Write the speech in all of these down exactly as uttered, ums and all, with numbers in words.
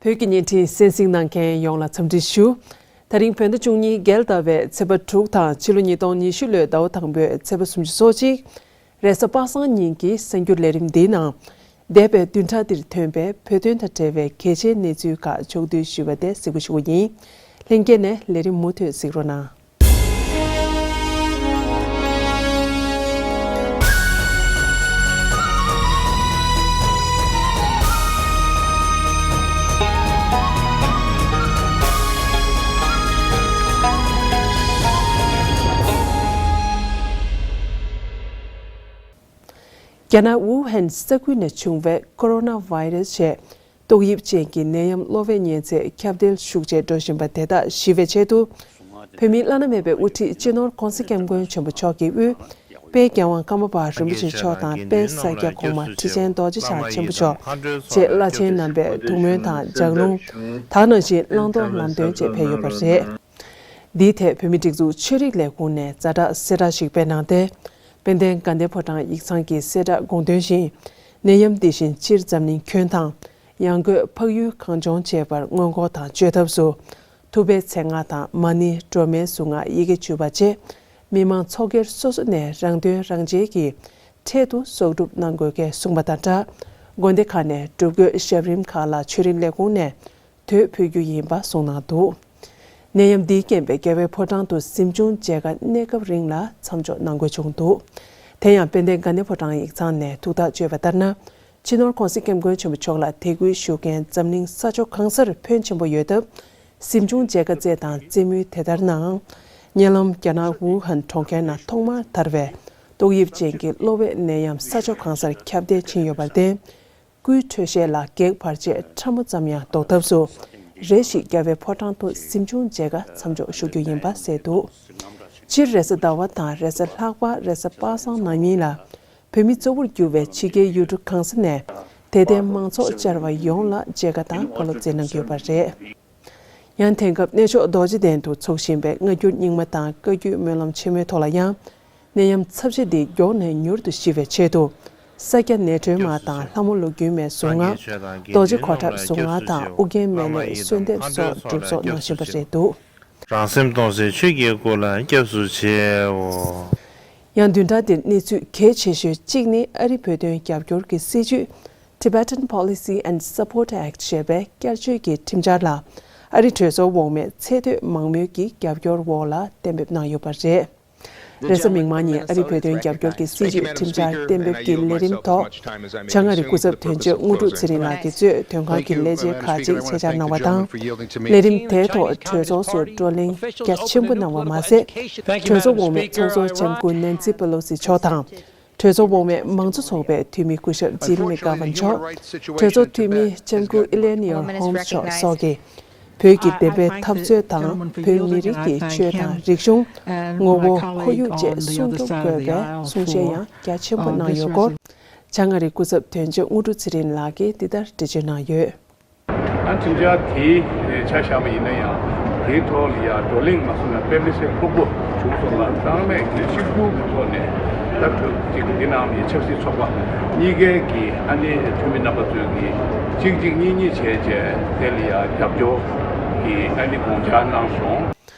བོད་ཀྱི་བརྙན་འཕྲིན་གསན་གཟིགས་གནང་མཁན་ཡོངས་ལ་འཚམས་འདྲི་ཞུ། ད་རིང་བོད་ཟླ་བཅུ་གཉིས་རྒྱལ་ཟླ་བའི་ཚེས་པ་དྲུག་དང་ཕྱི་ལོ་ཉིས་སྟོང་ཉི་ཤུ་ལོའི་ཟླ་བ་དང་པོའི་ཚེས་པ་སུམ་ཅུ་སོ་གཅིག་རེས་གཟའ་པ་སངས་ཉིན་གྱི་གསར་འགྱུར་ལས་རིམ་འདིའི་ནང་། འདས་པའི་བདུན་ཕྲག་འདིར་ཐོན་པའི་བོད་དོན་དང་འབྲེལ་བའི་གལ་ཆེའི་གནས་ཚུལ་ཁག་ཕྱོགས་བསྡུས་ཞུས་པ་དེ་གཟིགས་འབུལ་ཞུ་གི་ཡིན། ལྷན་རྒྱས་ནས་ལས་རིམ་མུ་མཐུད་གཟིགས་རོགས་གནང་། རྒྱ་ནག་ཝུ་ཧན་ས་ཁུལ་ནས་བྱུང་བའི་ཀོ་རོ་ན་བྷའི་རེས་ཞེས་ཏོག་དབྱིབས་ཅན་གྱི་ནད་ཡམས་གློ་བའི་གཉན་ཚད་ཁྱབ་གདལ་ཤུགས་ཆེ་འགྲོ་བཞིན་པ་དེ་དག་ཞི་བའི་ཆེད་དུ། བོད་མིའི་བླ་ན་མེད་པའི་དབུ་ཁྲིད་སྤྱི་ནོར་༧གོང་ས་༧སྐྱབས་མགོན་ཆེན་པོ་མཆོག་གི་དབུས། དཔལ་རྒྱལ་དབང་ཀརྨ་པ་རིན་པོ་ཆེ་མཆོག་དང་། དཔལ་ས་སྐྱ་གོང་མ་ཁྲི་ཆེན་རྡོ་རྗེ་འཆང་ཆེན་པོ་མཆོག་བཅས་བླ་ཆེན་རྣམ་པས་ཐུགས་སྨོན་དང་ལྗགས་ལུང་། ད་ག་ནང་བཞིན་བླང་དོར་ལམ་སྟོན་བཅས་ཕེབས་ཡོད་པ་རེད། འདིའི་ཐད་བོད་མིའི་སྒྲིག་འཛུགས་ཆོས་རིག་ལས་ཁུངས་ནས་ཛ་དྲག་གསལ་བསྒྲགས་ཤིག་སྤེལ་གནང་སྟེ། དཔལ་ལྡན་དགའ་ལྡན་ཕོ་བྲང་ཡིག་ཚང་གི་གསལ་བསྒྲགས་དགོངས་དོན་བཞིན། ནད་ཡམས་འདི་བཞིན་སྤྱིར་འཛམ་གླིང་ཁྱོན་དང་། ཡང་སྒོས་འཕགས་ཡུལ་གངས་ལྗོངས་བཅས་པར་སྔོན་འགོག་དང་བཅོས་ཐབས་སུ། ཐུབ་པའི་མཚན་སྔགས་དང་མ་ཎི་སྒྲོལ་མའི་གཟུངས་སྔགས་ཡི་གེ་བཅུ་པ་བཅས། མི་མང་ཚོགས་སྒེར་སོ་སོ་ནས་རང་དོན་རང་གཅེས་ཀྱིས་འཕྲལ་དུ་གསོག་སྒྲུབ་གནང་དགོས་སྐལ་གསུངས་པ་དང་སྦྲགས། དགོན་སྡེ་ཁག་ནས་སྒྲུབ་དགོས་ཞབས་རིམ་ཁག་ལ་ཆོས་རིག་ལས་ཁུངས་ནས་དུས་ཕུལ་རྒྱུ་ཡིན་པ་གསུངས་གནང་འདུག་ནད་ཡམས་འདིའི་རྐྱེན་པས་རྒྱལ་བའི་ཕོ་བྲང་དུ་གཟིམ་ཆུང་མཇལ་ཁ་གནས་སྐབས་རིང་ལ་མཚམས་འཇོག་གནང་དགོས་བྱུང་འདུག་དེ་ཡང་དཔལ་ལྡན་དགའ་ལྡན་ཕོ་བྲང་ཡིག་ཚང་ནས་ཐུགས་ཐག་བཅད་པ་ལྟར་ན། སྤྱི་ནོར་༧གོང་ས་༧སྐྱབས་མགོན་ཆེན་པོ་མཆོག་ལ་དད་གུས་ཞུ་མཁན་འཛམ་གླིང་ས་ཕྱོགས་གང་སར་ཕོན་ཆེན་པོ་ཡོད་སྟབས། གཟིམ་ཆུང་མཇལ་ཁ་བསྩལ་དང་བསྩལ་མུས་དེ་ལྟར་ནའང་། ཉེ་ལམ་རྒྱ་ནག་ཝུ་ཧན་གྲོང་ཁྱེར་ནང་ཐོག་མར་དར་བའི་ཏོག་དབྱིབས་ཅན་གྱི་གློ་བའི་ནད་ཡམས་ས་ཕྱོགས་གང་སར་ཁྱབ་གདལ་ཕྱིན་ཡོད་པར་བརྟེན། སྐུའི་འཕྲོད་བཞེས་ལ་བགེགས་བར་ཆད་ཕྲ་མོ་ཙམ་ཡང་ལྡོག་ཐབས་སུ། རེ་ཞིག་རྒྱལ་བའི་ཕོ་བྲང་དུ་གཟིམ་ཆུང་མཇལ་ཁ་མཚམས་འཇོག་ཞུ་རྒྱུ་ཡིན་པ་གསལ་འདུག་སྤྱིར་རེས་གཟའ་ཟླ་བ་དང་རེས་གཟའ་ལྷག་པ་རེས་གཟའ་པ་སངས་ནང་གཉིས་ལ། བོད་མི་གཙོ་བོར་གྱུར་བའི་ཕྱི་རྒྱལ་ཡུལ་གྲུ་གང་ས་ནས་དད་ལྡན་མང་ཚོགས་བཅར་བ་ཡོངས་ལ་མཇལ་ཁ་དང་བཀའ་སློབ་སྩལ་གནང་གི་ཡོད་པ་རེད། ཡང་དེང་སྐབས་གནས་མཆོག་རྡོ་རྗེ་གདན་དུ་འཚོགས་བཞིན་པའི་སྔ་འགྱུར་རྙིང་མ་དང་བཀའ་བརྒྱུད་སྨོན་ལམ་ཆེན་མོའི་ཐོག་ལ་ཡང་། ནད་ཡམས་ཚབས་ཆེ་འདི་མགྱོགས་ནས་མྱུར་དུ་ཞི་བའི་ཆེད་དུ། ས་སྐྱ་ནེ་སྒྲོལ་མ་དང་ལྷ་མོ་ལོ་རྒྱུས་མའི་གཟུངས་སྔགས། རྡོ་རྗེ་གོ་ཁྲབ་གཟུངས་སྔགས་དང་ཨུ་རྒྱན་མེ་ལྷའི་གསོལ་འདེབས་སོགས་སྒྲུབ་ཚོགས་གནང་བཞིན་པ་རེད་འདུག་རང་སེམས་སྟོང་གསལ་ཆོས་ཀྱི་སྐུ་ལ་སྐྱབས་སུ་མཆིའོ། ཡང་བདུན་ཕྲག་འདིར་གནས་ཚུལ་གལ་ཆེ་ཤོས་གཅིག་ནི་ཨ་རི་བོད་དོན་རྒྱབ་སྐྱོར་གྱི་སྲིད་ཇུས། Tibetan Policy and Support Act ཞེས་པའི་བསྐྱར་བཅོས་ཀྱི་ཁྲིམས་འཆར་ལ་ཨ་རི་གྲོས་ཚོགས་འོག་མའི་ཚད་མཐོའི་མང་མོས་ཀྱི་རྒྱབ་སྐྱོར་འོག་ལ་གཏན་འབེབས་གནང་ཡོད་པ་རེད། རེས་གཟའ་མིག་དམར་ཉིན་ཨ་རིའི་བོད་དོན་རྒྱབ་སྐྱོར་གྱི་སྲིད་ཇུས་ཁྲིམས་འཆར་གཏན་འབེབས་ཀྱི་ལས་རིམ་ཐོག་བྱང་ཨ་རིའི་སྐུ་ཚབ་དོན་གཅོད་དངོས་གྲུབ་ཚེ་རིང་ལགས་ཀྱིས་གཙོས་དོན་ཁང་གི་ལས་བྱེད་ཁག་ཅིག་ཆེད་བཅར་གནང་བ་དང་། ལས་རིམ་དེའི་ཐོག་གྲོས་ཚོགས་སུ་བགྲོ་གླེང་རྒྱ་ཆེན་པོ་གནང་བ་མ་ཟད། གྲོས་ཚོགས་འོག་མའི་ཚོགས་གཙོ་ལྕམ་སྐུ་ནན་སི་པེ་ལོ་སི་མཆོག་དང་། གྲོས་ཚོགས་འོག་མའི་མང་གཙོ་ཚོགས་པའི་འཐུས་མི་སྐུ་ཞབས་ཇིལ་མེག་གྷ་ཝན་མཆོག་གྲོས་ཚོགས་འཐུས་མི་ལྕམ་སྐུ་ཨི་ལེ་ནི་ཨོར་ཧོམ་སི་མཆོག་སོགས་ཀྱིས། བོད་ཀྱི་བདེན་པའི་འཐབ་རྩོད་དང་བོད་མི་རིགས་ཀྱི་ཆོས་དང་རིག་གཞུང་། ངོ་བོ་ཁོར་ཡུག་བཅས་སྲུང་སྐྱོབ་དགོས་པའི་གསུང་བཤད་ཡང་རྒྱ་ཆེན་པོ་གནང་ཡོད་སྐོར། བྱང་ཨ་རིའི་སྐུ་ཚབ་དོན་གཅོད་དངོས་གྲུབ་ཚེ་རིང་ལགས་ཀྱིས་འདི་ལྟར་འགྲེལ་བརྗོད་གནང་ཡོད། ཨ་ཁྲིམས་འཆར་དེའི་ཆ་བཞག་པ་ཡིན་ན་ཡང་དེའི་ཐོག་ལ་ཡང་བགྲོ་གླེང་མ་སོང་ན་དཔེ་མི་སྲིད་ལྷུག་པོ་བྱུང་སོང་ལ། ཚང་མས་ཀྱི་གཅིག་གྱུར་གྱི་ཐོག་ནས་ད་གྲོས་ཅིག་འདི་ནང་ནས་ཆབ་སྲིད་ཚོགས་པ་གཉིས་ཀའི་གི་ཨ་ནི་འཐུས་མི་རྣམ་པ་ཚོས་ཀྱི་གཅིག་གཅིག་གཉིས་གཉིས་བྱས་བྱས་དེ་ལ་ཡང་རྒྱབ་སྐྱོར་གྱི་ཨ་ནི་དགོངས་འཆར་གནང་སོང་།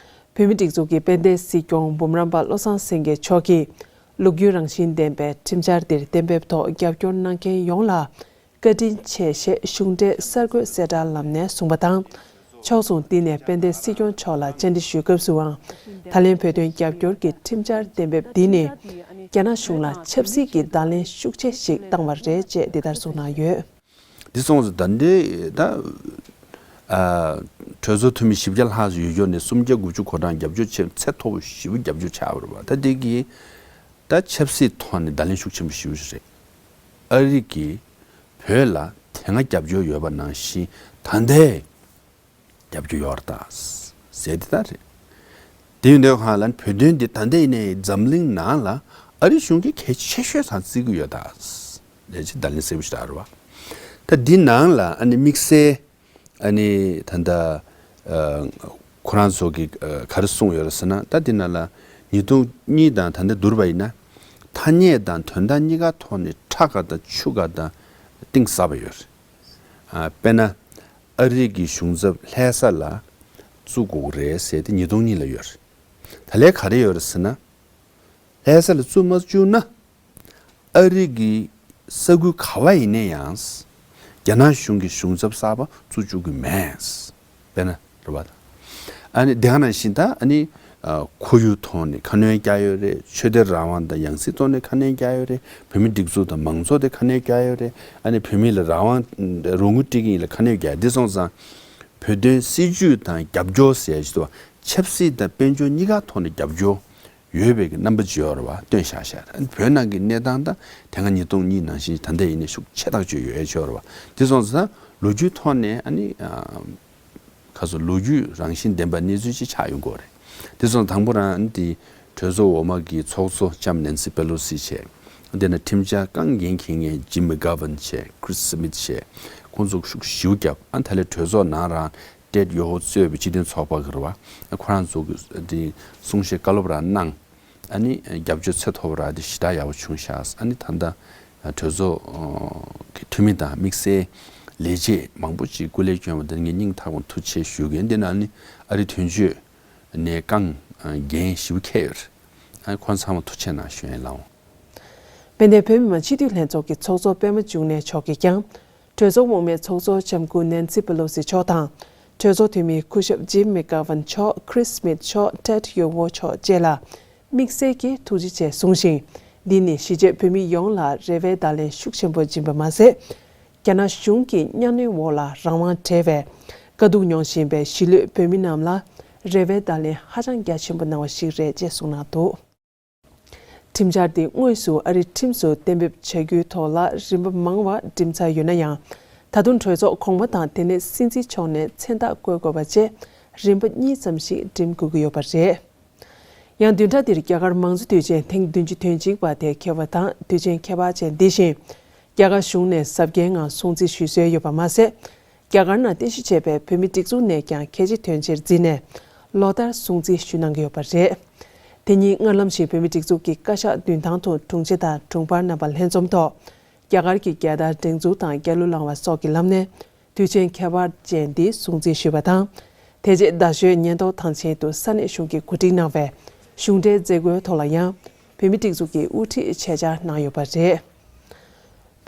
བོད་མིའི་སྒྲིག་འཛུགས་ཀྱི་དཔལ་ལྡན་སྲིད་སྐྱོང་འབུམ་རམས་པ་བློ་བཟང་སེང་གེ་མཆོག་གིས་ལོ་རྒྱུས་རང་བཞིན་ལྡན་པའི་ཁྲིམས་འཆར་འདིར་གཏན་འབེབས་ཐོག་རྒྱབ་སྐྱོར་གནང་མཁན་ཡོངས་ལ་བཀའ་དྲིན་ཆེ་ཞེས་གཞུང་འབྲེལ་གསར་འགོད་གསལ་བསྒྲགས་ལམ་ནས་གསུངས་པ་དང་། ཕྱོགས་མཚུངས་འདི་ནས་དཔལ་ལྡན་སྲིད་སྐྱོང་མཆོག་ལ་བཅར་འདྲི་ཞུས་སྐབས་སུའང་། ད་ལན་བོད་དོན་རྒྱབ་སྐྱོར་གྱི་ཁྲིམས་འཆར་གཏན་འབེབས་འདི་ནི། རྒྱ་ནག་གཞུང་ལ་ཆབ་སྲིད་ཀྱི་བརྡ་ལན་ཤུགས་ཆེ་ཞིག་བཏང་བ་རེད་ཅེས་འདི་ལྟར་གསུངས་གནང་ཡོད། འདི་སོང་ཙང་ད་འདི་ད་ཨ་གྲོས་ཚོགས་འཐུས་མི་བཞི་བརྒྱ་ལྷག་ཙམ་ཡོད་ཀྱོག་ནས་སུམ་བརྒྱ་དགུ་བཅུ་གོ་གྲངས་རྒྱབ་སྐྱོར་ཆེ་ཚད་མཐོ་པོ་ཞེ་པོ་རྒྱབ་སྐྱོར་བྱ་བ་རེད་བ། ད་འདི་གི་ད་ཆབ་སྲིད་ཐོག་ནས་བརྡ་ལན་ཤུགས་ཆེན་པོ་ཞེ་པོ་ཞིག་རེད། ཨ་རི་གིས་བོད་ལ་དེ་སྔ་རྒྱབ་སྐྱོར་ཡོད་པ་ནང་བཞིན་ད་ལྟའི་རྒྱབ་སྐྱོར་ཡོད་རེད་ད་ཟེར་དེ་ད་རེད། དེ་ཡིན་དུས་གང་ལ་བོད་དོན་འདི་ད་ལྟ་ཡིན་ནའི་འཛམ་གླིང་ནང་ལ་ཨ་རི་གཞུང་གིས་གལ་ཆེ་ཤོས་སང་བརྩི་གི་ཡོད་ད་ཟེར་ཅིག་བརྡ་ལན་གསལ་པོ་ཞིག་རག་རེད་བ། ད་འདི་ནང་ལ་ཨ་ནི་དམིགས་བསལ་ཨ་ནི་ད་ལྟ་ཨ་ཁོ་རང་ཚོ་གིས་ཨ་ག་རེ་གསུངས་ཡོད་རེད་ཟེར་ན། ད་འདི་ནང་ལ་ཉིས་སྟོང་གཉིས་དང་ད་ལྟ་བསྡུར་བ་ཡིན་ན་ཐ་སྙད་དང་དོན་དག་གཉིས་ཀ་ཐོག་ནས་ཁྲ་དཀར་དང་ཆུ་དཀར་དང་གཏིང་ཟབ་པ་ཡོད་རེད། ཨ་དཔེར་ན། ཨ་རི་གི་གཞུང་ཚབ་ལྷ་ས་ལ་བཙུགས་དགོས་རེད་ཟེར་ཏེ་ཉིས་སྟོང་གཉིས་ལ་ཡོད་རེད། ད་ལན་ག་རེ་ཡོད་རེད་ཟེར་ན། ལྷ་ས་ལ་བཙུགས་མ་བཅུག་ན། ཨ་རི་གི་ས་ཁུལ་ག་བ་ཡིན་ན་ཡང་། རྒྱ་ནག་གཞུང་གི་གཞུང་ཚབ་གསར་པ་བཙུགས་བཅུག་གི་མེད། དཔེར་ན་རེད་བ། ཨ་ནི་དེ་ག་ནང་བཞིན་ད་ཨ་ནི་ཁོར་ཡུག་ཐོག་ནས་ཁ་སྣོན་བརྒྱབ་ཡོད་རེད། ཆོས་དད་རང་དབང་དང་ཡང་སྲིད་ཐོག་ནས་ཁ་སྣོན་བརྒྱབ་ཡོད་རེད། བོད་མི་སྒྲིག་འཛུགས་དང་མང་གཙོ་དེ་ཁ་སྣོན་བརྒྱབ་ཡོད་རེད། ཨ་ནི་བོད་མི་ལ་རང་དབང་རོགས་དངུལ་སྤྲད་ཀྱི་ཡིན་ལ་ཁ་སྣོན་བརྒྱབ། དེ་སོང་ཙང་བོད་དོན་སྲིད་བྱུས་དང་རྒྱབ་སྐྱོར་ཟེར་ཡ་ཞིག་འདུག་བ། ཆབ་སྲིད་དང་དཔལ་འབྱོར་གཉིས་ཀ་ཐོག་ནས་རྒྱབ་སྐྱོར་ཡོད་པའི་གི་རྣམ་པ་ཅིག་ཡོད་རེད་བ། སྟོན་བཞག་བཞག་རེད། བོད་ནང་གི་གནས་སྟངས་དང་དེ་སྔ་ཉིས་སྟོང་གཉིས་ནང་བཞིན་ད་ལྟ་ཡིན་ནའི་ཤུགས་ཆེ་ཐག་ཆོད་ཡོད་ཡ་ཅིག་ཡོད་རེད་བ། དེ་སོང་ཙང་ལོ་རྒྱུས་ཐོག་ནས་ཨ་ནི་ཁ་སོ་ལོ་རྒྱུས་རང་བཞིན་ལྡན་པ་གནས་ཚུལ་ཅིག་ཆགས་ཡོང་གི་ཡོད་རེད། དེ་སོང་དང་པོ་རང་ཨ་ནི་དེ་གྲོས་ཚོགས་འོག་མ་གི་ཚོགས་གཙོ་ལྕམ་ནན་སི་པེ་ལོ་སི་བྱས། དེ་ནས་ཁྲིམས་འཆར་རྐང་འགན་འཁྱེར་མཁན་ཇིམ་མེག་གྷ་ཝན་བྱས། ཁྲིས་སི་མིད་བྱས། ཁོང་ཚོ་ཤུགས་ཞེ་པོ་བརྒྱབ། ཨ་ནི་ད་ལན་གྲོས་ཚོགས་ནང་རང་ཏེད་ཡོ་ཧོ་གཙོས་པའི་སྤྱི་མཐུན་ཚོགས་པ་གི་རེད་བ། ཁོ་རང་ཚོ་གི་དེ་གསུང་བཤད་བཀའ་སློབ་རང་གནང་། ཨ་ནི་རྒྱབ་སྐྱོར་ཚད་མཐོ་པོ་རང་དེ་ཞེ་དྲག་ཡག་པོ་བྱུང་ཤག་ཨ་ནི་ད་ལྟ་གྲོས་ཚོགས་ཀྱི་འཐུས་མི་དང་དམིགས་བསལ་ལས་བྱེད་མང་པོ་ཅིག་སྐུ་ལས་བསྐྱོན་པ་དེ་ངས་སྙིང་ཐག་པ་ཐུགས་རྗེ་ཆེ་ཞུ་གི་ཡིན། དེ་ནང་ནི་ཨ་རི་དོན་གཅོད་ནས་རྐང་འགན་ཞེ་པོ་འཁྱེར་ཡོད་རེད། ཨ་ནི་ཁོང་ཚང་མ་ཐུགས་རྗེ་གནང་ཞུ་ཡིན་ལགས། དཔལ་ལྡན་བོད་མི་མང་སྤྱི་འཐུས་ལྷན་ཚོགས་ཀྱི་ཚོགས་གཙོ་པད་མ་འབྱུང་གནས་མཆོག་གིས་ཀྱང་། གྲོས་ཚོགས་འོག་མའི་ཚོགས་གཙོ་ལྕམ་སྐུ་ནན་སི་པེ་ལོ་སི་མཆོག་དང་། གྲོས་ཚོགས་འཐུས་མི་སྐུ་ཞབས་ཇིམ་མེག་གྷ་ཝན་མཆོག་ཁྲིས་སི་མིད་མཆོག་ཏེད་ཡོ་ཧོ་མཆོག་བཅས་ལ་དམིགས་བསལ་གྱི་ཐུགས་རྗེ་ཆེ་གསུངས་ཤིང་། འདི་ནི་གཞིས་བྱེས་བོད་མི་ཡོངས་ལ་རེ་བའི་བརྡ་ལན་ཤུགས་ཆེན་པོ་སྦྱིན་པ་མ་ཟད། རྒྱ་ནག་གཞུང་གི་གཉའ་གནོན་འོག་ལ་རང་དབང་བྲལ་བའི་དཀའ་སྡུག་མྱོང་བཞིན་པའི་གཞིས་ལུས་བོད་མི་རྣམས་ལ་རེ་བའི་བརྡ་ལན་ཧ་ཅང་རྒྱ་ཆེན་པོ་གནང་བ་ཞིག་རེད་ཅེས་གསུངས་གནང་འདུག་ཁྲིམས་འཆར་འདི་དངོས་སུ་ཨ་རིའི་ཁྲིམས་སུ་གཏན་འབེབས་བྱ་རྒྱུའི་ཐོག་ལ་རིམ་པ་མང་བ་འགྲིམ་ཚར་ཡོད་ན་ཡང་། ད་དུང་གྲོས་ཚོགས་གོང་མ་དང་དེ་ནས་སྲིད་འཛིན་མཆོག་ནས་མཚན་རྟགས་བཀོད་དགོས་པ་བཅས་རིམ་པ་གཉིས་ཙམ་ཞིག་འགྲིམ་དགོས་ཀྱི་ཡོད་པ་རེད། ཡང་བདུན་ཕྲག་འདིར་རྒྱ་གར་མང་གཙོ་དུས་ཆེན་ཐེངས་བདུན་ཅུ་དོན་གཅིག་པ་དེ་འཁེལ་བ་དང་། དུས་ཆེན་ཁྱད་པར་ཅན་འདི་བཞིན་རྒྱ་གར་གཞུང་ནས་གཟབ་རྒྱས་ངང་སྲུང་བརྩི་ཞུ་སྲོལ་ཡོད་པ་མ་ཟད། རྒྱ་གར་ནང་རྟེན་གཞི་བྱས་པའི་བོད་མིའི་སྒྲིག་འཛུགས་ནས་ཀྱང་གལ་ཆེ་དོན་ཆེར་བརྩིས་ནས་ལོ་ལྟར་སྲུང་བརྩི་ཞུ་གནང་གི་ཡོད་པ་རེད། དེ་ཉིན་སྔར་ལམ་བཞིན་བོད་མིའི་སྒྲིག་འཛུགས་ཀྱི་བཀའ་ཤག་མདུན་ཐང་དུ་དྲུང་ཆེ་དང་དྲུང་འཕར་རྣམ་པ་ལྷན་འཛོམས་ཐོག་རྒྱ་གར་གྱི་རྒྱལ་དར་སྒྲེང་འཛུགས་དང་རྒྱལ་གླུ་བླངས་པ་སོགས་ཀྱི་ལམ་ནས་དུས་ཆེན་ཁྱད་པར་ཅན་འདི་སྲུང་བརྩི་ཞུས་པ་དང་། དེ་རྗེས་རྡ་ཤོད་ཉེན་རྟོག་ཐང་ཆེན་དུ་ས་གནས་གཞུང་གིས་གོ་སྒྲིག་གནང་བའི་གཞུང་འབྲེལ་མཛད་སྒོའི་ཐོག་ལ་ཡང་བོད་མིའི་སྒྲིག་འཛུགས་ཀྱི་དབུ་ཁྲིད་ཆེད་བཅར་གནང་ཡོད་པ་རེད།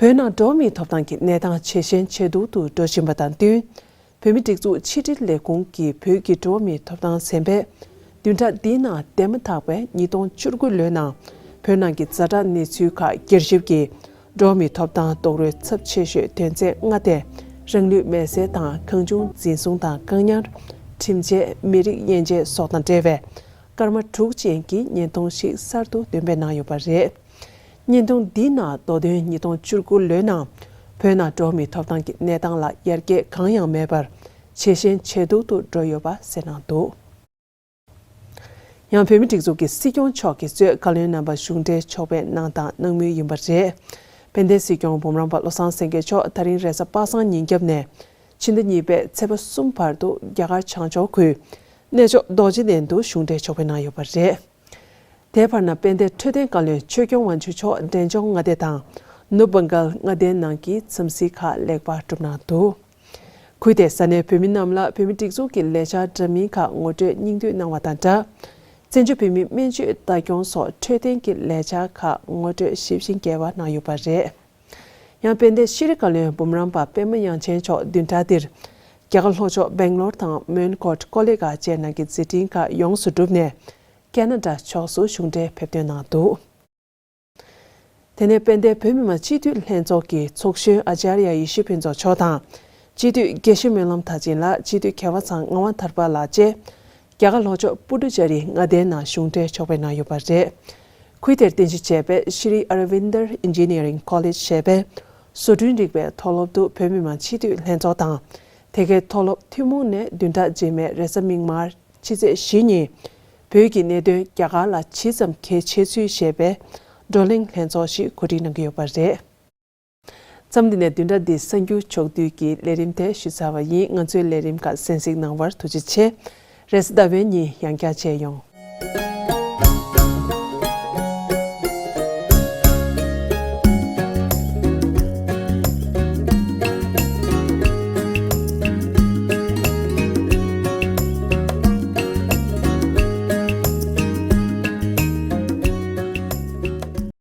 བོད་ནང་འགྲོ་བ་མིའི་ཐོབ་ཐང་གི་གནས་སྟངས་ཇེ་ཞན་ཇེ་སྡུག་ཏུ་འགྲོ་བཞིན་པ་དང་བསྟུན། བོད་མིའི་སྒྲིག་འཛུགས་ཕྱི་དྲིལ་ལས་ཁུངས་ཀྱིས་བོད་ཀྱི་འགྲོ་བ་མིའི་ཐོབ་ཐང་ཚན་པས་བདུན་ཕྲག་འདིའི་ནང་འདས་མ་ཐག་པའི་ཉིས་སྟོང་བཅུ་དགུ་ལོའི་ནང་བོད་ནང་གི་ཛ་དྲག་གནས་ཚུལ་ཁག་བསྐྱར་ཞིབ་ཀྱིས་འགྲོ་བ་མིའི་ཐོབ་ཐང་རྡོག་རོལ་ཚབས་ཆེ་ཤོས་དོན་ཚན་ལྔ་སྟེ། རང་ལུས་མེར་སྲེག་དང་། གང་བྱུང་འཛིན་བཟུང་དང་བཀག་ཉར། ཁྲིམས་ཆད། མི་རིགས་དབྱེ་འབྱེད་སོགས་དང་འབྲེལ་བའི་སྐར་མ་དྲུག་ཅན་གྱི་བརྙན་ཐུང་ཞིག་གསར་དུ་འདོན་སྤེལ་གནང་ཡོད་པ་རེད། བརྙན་ཐུང་འདིའི་ནང་མདོ་དོན་ཉིས་སྟོང་བཅུ་དགུ་ལོའི་ནང་བོད་ནང་འགྲོ་བ་མིའི་ཐོབ་ཐང་གི་གནས་སྟངས་ལ་ཡར་རྒྱས་གང་ཡང་མེད་པར་ཇེ་ཞན་ཇེ་སྡུག་ཏུ་འགྲོ་ཡོད་པ་གསལ་གནང་འདུག་ཡང་བོད་མིའི་སྒྲིག་འཛུགས་ཀྱི་སྲིད་སྐྱོང་མཆོག་གིས་གཙོས་བཀའ་བློན་རྣམ་པ་གཞུང་འབྲེལ་ཕྱོགས་ཕེབས་གནང་དང་གནང་མུས་ཡིན་པ་རེད། དཔལ་ལྡན་སྲིད་སྐྱོང་འབུམ་རམས་པ་བློ་བཟང་སེང་གེ་མཆོག་ད་རིང་རེས་གཟའ་པ་སངས་ཉིན་རྒྱབ་ནས་ཕྱི་ཟླ་གཉིས་པའི་ཚེས་པ་གསུམ་བར་དུ་རྒྱ་གར་བྱང་ཕྱོགས་ཁུལ་གནས་མཆོག་རྡོ་རྗེ་གདན་དུ་གཞུང་འབྲེལ་ཕྱོགས་ཕེབས་གནང་ཡོད་པ་རེད། དེའི་བར་ན་དཔལ་ལྡན་འཕྲོད་བསྟེན་བཀའ་བློན་ཆོས་སྐྱོང་དབང་ཕྱུག་མཆོག་འབྲས་ལྗོངས་མངའ་སྡེ་དང་ནུབ་བྷང་གལ་མངའ་སྡེའི་ནང་གི་འཚམས་གཟིགས་ཁག་ལེགས་པར་གྲུབ་གནང་འདུག་ཁུལ་དེའི་ས་གནས་བོད་མི་རྣམས་ལ་བོད་མིའི་སྒྲིག་འཛུགས་ཀྱི་ལས་འཆར་འདྲ་མིན་ཁག་ངོ་སྤྲོད་སྙིང་བསྡུས་གནང་བ་དང་སྦྲགས། བཙན་བྱོལ་བོད་མིའི་སྨན་བཅོས་ལྟ་སྐྱོང་སོགས་འཕྲོད་བསྟེན་གྱི་ལས་འཆར་ཁག་ངོ་སྤྲོད་ཞིབ་ཅིང་རྒྱས་པ་གནང་ཡོད་པ་རེད། ཡང་དཔལ་ལྡན་ཤེས་རིག་བཀའ་བློན་འབུམ་རམས་པ་པད་མ་དབྱངས་ཅན་མཆོག་བདུན་ཕྲག་འདིར་རྒྱ་གར་ལྷོ་ཕྱོགས་སྦེང་ལོར་དང་མོན་གྷོ་ཀོ་ལི་གྷལ་བཅས་ནང་གི་མཛད་འཕྲིན་ཁག་ཡོངས་སུ་གྲུབ་ནས་ཀེ་ན་ཌ་ཕྱོགས་སུ་གཞུང་འབྲེལ་ཕེབས་ཐོན་གནང་འདུག་དེ་ནས་དཔལ་ལྡན་བོད་མི་མང་སྤྱི་འཐུས་ལྷན་ཚོགས་ཀྱི་ཚོགས་གཞོན་ཨཅཱརྱ་ཡེ་ཤེས་ཕུན་ཚོགས་མཆོག་དང་། སྤྱི་འཐུས་དགེ་བཤེས་སྨོན་ལམ་མཐར་ཕྱིན་ལགས། སྤྱི་འཐུས་མཁས་དབང་ཚང་ངག་དབང་ཐར་པ་ལགས་བཅས་རྒྱ་གར་ལྷོ་ཕྱོགས་པུ་ཌུ་ཅེ་རི་མངའ་སྡེའི་ནང་གཞུང་འབྲེལ་ཕྱོགས་ཕེབས་གནང་ཡོད་པ་རེད། ཁུལ་དེར་རྟེན་གཞི་བྱས་པའི་ཤྲི་ཨ་ར་ཝིན་དར་ཨིན་ཇི་ནི་ཡ་རིང་ཀོ་ལེཇ་ཞེས་པའི་བཟོ་སྐྲུན་རིག་པའི་མཐོ་སློབ་ཏུ་བོད་མི་མང་སྤྱི་འཐུས་ལྷན་ཚོགས་དང་། དེ་གའི་མཐོ་སློབ་ཐུན་མོང་ནས་བདུན་ཕྲག་རྗེས་མའི་རེས་གཟའ་མིག་དམར་ཕྱི་ཚེས་བཞི་ཉིན་བོད་ཀྱི་གནད་དོན་རྒྱ་གར་ལ་ཇི་ཙམ་གལ་ཆེ་ཚུལ་ཞེས་པའི་བགྲོ་གླེང་ལྷན་ཚོགས་ཤིག་གོ་སྒྲིག་གནང་གི་ཡོད་པ་རེད། མཚམས་འདི་ནས་བདུན་ཕྲག་འདིའི་གསར་འགྱུར་ཕྱོགས་བསྡུས་ཀྱི་ལས་རིམ་དེ་ཞུས་ཚར་བ་ཡིན། ང་ཚོའི་ལས་རིམ་ཁག་གསན་གཟིགས་གནང་བར་ཐུགས་རྗེ་ཆེ། རེས་གཟའ་ཟླ་བའི་ཉིན་ཡང་བསྐྱར་མཇལ་ཡོང་།